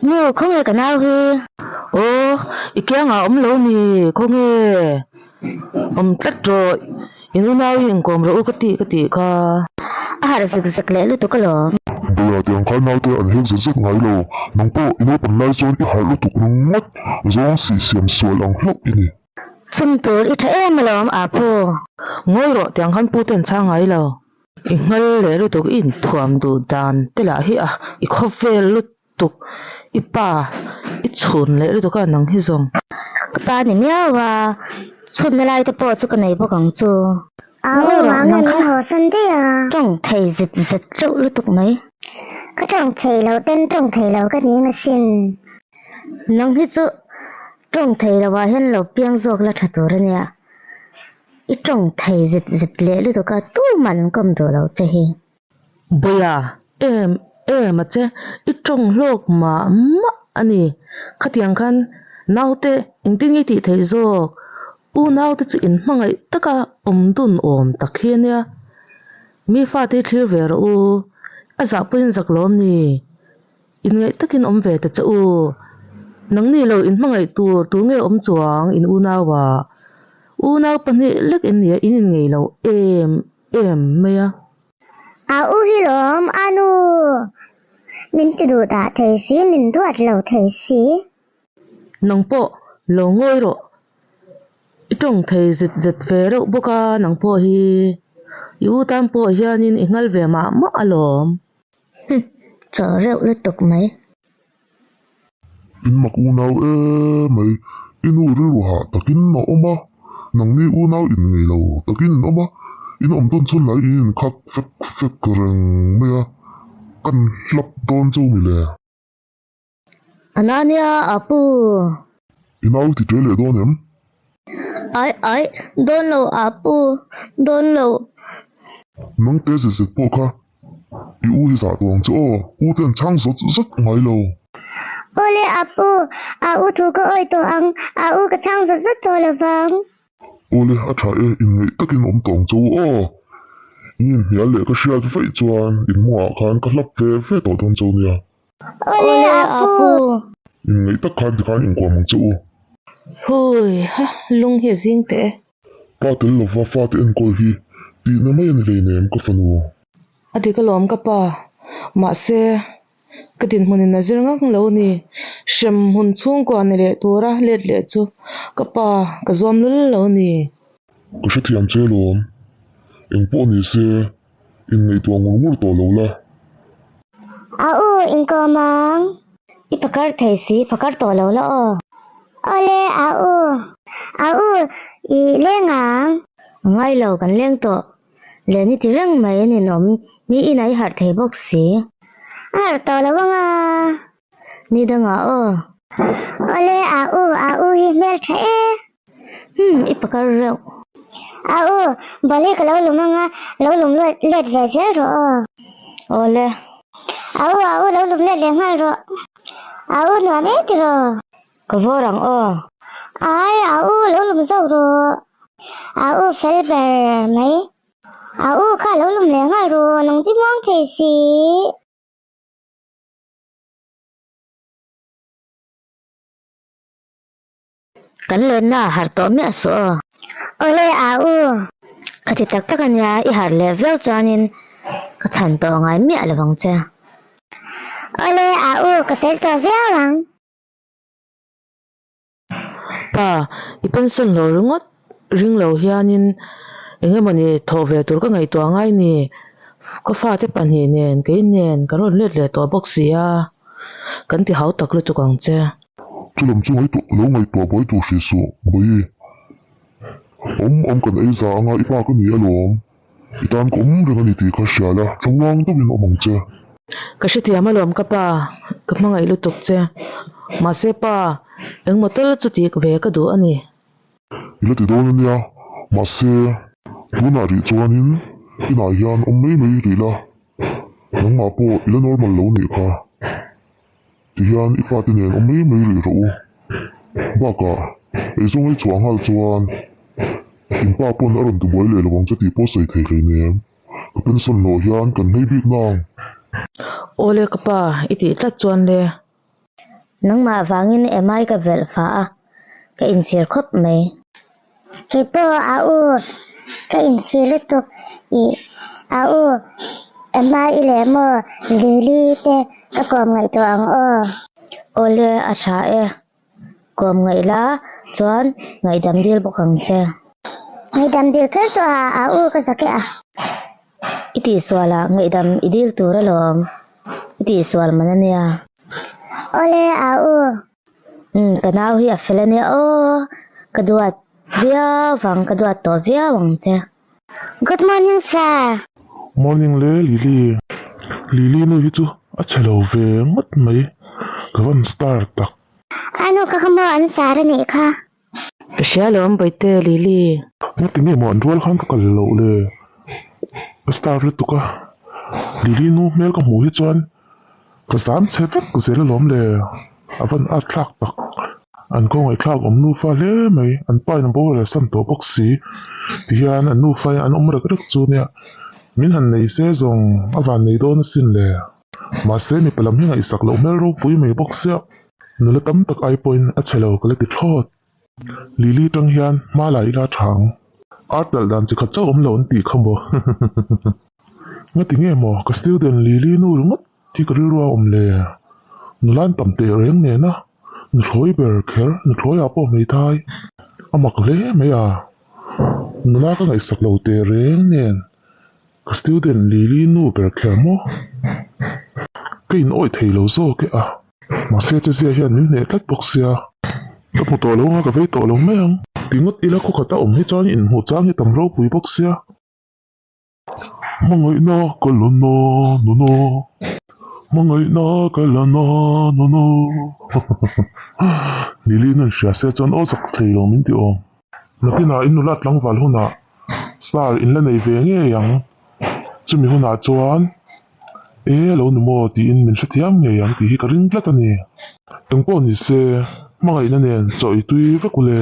Nu, khawnge ka nau hi? Aw, i kiangah awm lo ni, khawnge? Awm tlat rawh, in unau hi inkawm rawh u ka tih ka tih kha. A harh zek zek leh lutuk alawm. Bawia tiang khan naute an hek zet zet ngai lo, nang pawh i naupan lai chuan i harh lutuk ringawt zawng sih siam sual ang hlauh i ni. Chhun tur i tha em alawm Apu. Ngawi rawh tiang khan pu ten chhang ngai lo. I nghal leh lutuk i inthuam duh dan te lah hi a, i khawvel lutuk, i pa i chhun leh lutuk a nang hi zawng. Ka pa ni miau a, chhunna lai te pawh chu ka nei bawk ang chu. Au Ngawi rawh ang nang em kha i haw san daih a. Tawng thei zet zet teuh lutuk mai. Ka tawng thei lo ten tawng thei lo ka ning asin. Nang hi chu tawng thei lo ah hian lo piang zawk la tha tur ania. I tawng thei zet zet leh lutuk a tuman an kawm duh lo che hi. Bawia, em em a che, i tawng hlawk mah mah a ni. Khatiang khan naute engtin nge i tih theih zawk? U naute chu in hmangaih taka awm dun awm tak hi ania. Mi fate hi thlir ve rawh u, a zah pawhin zak lawm ni. Inngaih takin awm ve ta che u. Nangni lo in hmangaih tur tur nge awm chuang in unau ah. Unau pahnih lek in nia in inngei lo em em mai a. A u hi lawm a nu. Min ti duh dah thei si, min duat lo thei si. Nang pawh lo ngawi rawh. I tawng thei zet zet ve reuh bawk a nang pawh hi. I u tan pawh hianin i nghal ve mah mah alawm. Hum, chaw reuh lutuk mai. In mak unau e mai, i nu rilru hah takin a awm a, nangni unau in ngei lo takin in awm a, in awm tawn chhun lai in inkhak fek fek reng mai a, kan hlap dawn chu mi le. Anania Apu. I nau ti ṭe leh dawn em? Ai ai, dawn lo Apu, dawn lo. Nang te zet zet pawh kha i u hi zah tawh ang che aw, u te an chhang zawt zawt ngai lo. Awle Apu, a u thu ka awi tawh ang, a u ka chhang zawt zawt tawh lo vang. Awle a tha e, inngeih takin awm tawh ang che u aw. In inhnial leh ka hriat vaih chuan in hmuhah khan ka hlap ve ve tawh dawn che u nia. Awle Apu. Inngeih tak khan tikhan inkuam ang che u. Hui ha, lung hi a zing teh e. Pa tel lova fate enkawl hi tihna mai a ni hleinem ka fanu. A dik alawm ka pa, mahse ka dinhmun in a zir ngang lo ni. Hrem hun chhungkua ni leh tura let leh chu ka pa ka zuam lul lo ni. Ka hrethiam che alawm, engpawh ni se Inngaihtuah ngur ngur tawh lo la. A u inkawm ang. I pakar thei si, pakar tawh lo la aw. Awle a u. A u i leng ang. A ngai lo, kan leng tawh. Len i ti reng mai a ninawm, mi inah i harh thei bawk si. A harh tawh lo ang a. Ni dangah aw. Awle a u, a u hi hmeltha e. Hmm, i pakar reuh. A u, ball hi ka lo lum anga, lo lum let ve zel rawh aw. Awle. A u, a u lo lum let leh nghal rawh. A u nuam e tiraw. Ka vawr ang aw. Ai, a u lo lum zauh rawh. A u fel ber mai. A u kha lo lum leh nghal rawh, nang chu muang thei si. Kan lenna a harh tawh miah suh aw. Awle a u. Ka ti tak tak ania, i harh leh viau chuanin ka chhan tawh ngai miah lo vang che. Awle a u, ka fel tawh viau ang. Pa, i pension lo ringawt ring lo hianin eng emawni thawh ve tur ka ngaihtuah ngai ni. Ka fate pahnih nen kei nen ka rawn let leh tawh bawk si a, kan ti hau tak lutuk ang che. Chulam chu ngaihtuah lo ngaihtuah buai tur hri suh, Bawihi. Awm awm kan ei za anga i pa ka ni alawm. I tan ka awm reng a ni tih kha hria la, thlamuang deuhin awm ang che. Ka hrethiam alawm ka pa, ka hmangaih lutuk che. Mahse pa, engmaw tal chu tih ve ka duh a ni. I la ti dawn a nia, mahse tunah rih chuanin inah hian awm mai mai rih la, nangmah pawh i la normal lo nih kha. Tihian i fate nen awm mai mai rih rawh u. Bakah, eizawnga i chhuah nghal chuan in pa pawn a rawn tibuai leh lo ang che tih pawh sawi thei hleinem. Ka pension loh hian kan hlei bik nang. Awle ka pa, i tih tlat chuan le. Nangmah vangin Emai ka velh fah a, ka inchhir khawp mai. Kei pawh a u ka inchhir lutuk ih a u Emma i leh maw Lily te ka kawm ngaihtuah ang aw. Awle a tha e, kawm ngaih la chuan ngaihdam dil bawk ang che. Ngaihdam dil kher chu a a u ka zak e a. I tihsual ah ngaihdam i dil tur alawm, i tihsual man ania. Awle a u. Umm ka nau hi a fel ania aw, ka duat viau vang ka duat tawh viau ang che. Good morning sir. Morning le Lily. Lily nu hi chu a chhe lo ve ngawt mai, ka van star tak. A nu ka kha maw an sar a nih kha. Ka hria lo an bawihte Lily. Ngati nge maw an rual khan ka kal loh le? Ka star lutuk a, Lily nu hmel ka hmuh hi chuan ka zam chhe vek zel alawm le, a van at thlak tak. An khawngaih thlak awm nufa hle mai, an pa in a boral a san tawh bawk si tihian an nufa in an awm rek rek chu nia, min han nei se zawng a van nei dawn asin le. Mahse mipa lam hi ngaihsak loh hmel ropui mai bawk sia, nula tam tak ai pawhin a chhe lo ka la ti thlawt. Lily tang hian hma la ila tha ang. Ar talh dan chi khat chauh awm lo an tih kha maw? Ngati nge maw ka student Lily nu ringawt hi ka rilru a awm le? Nula an tam teh reng nena nuthlawi ber kher nuthlawi ah pawh hmeithai a mak hle mai a, nula ka ngaihsak lo teh reng nen. Ka student Lily nu ber kher maw? Ka in awih thei lo zawk e a, mahse chezia hian min hneh tlat bawk sia. Ka hmu tawh lo anga ka vei tawh lo mai ang. Ti ngawt ila khaw khat a awm hi chuan inhmuh chang hi tam ropui bawk sia. Hmangaihna ka la na na na, hmangaihna ka la na na na Lily nun hria se chuan aw zak thei lo min ti awm. Nakinah in nula tlangval hunah star in la nei ve ngei ang. Chumi hunah chuan e lo ni maw tiin min hrethiam ngei ang tih hi ka ring tlat a ni. Engpawh ni se, hmangaihna nen chaw ei tui vek ule.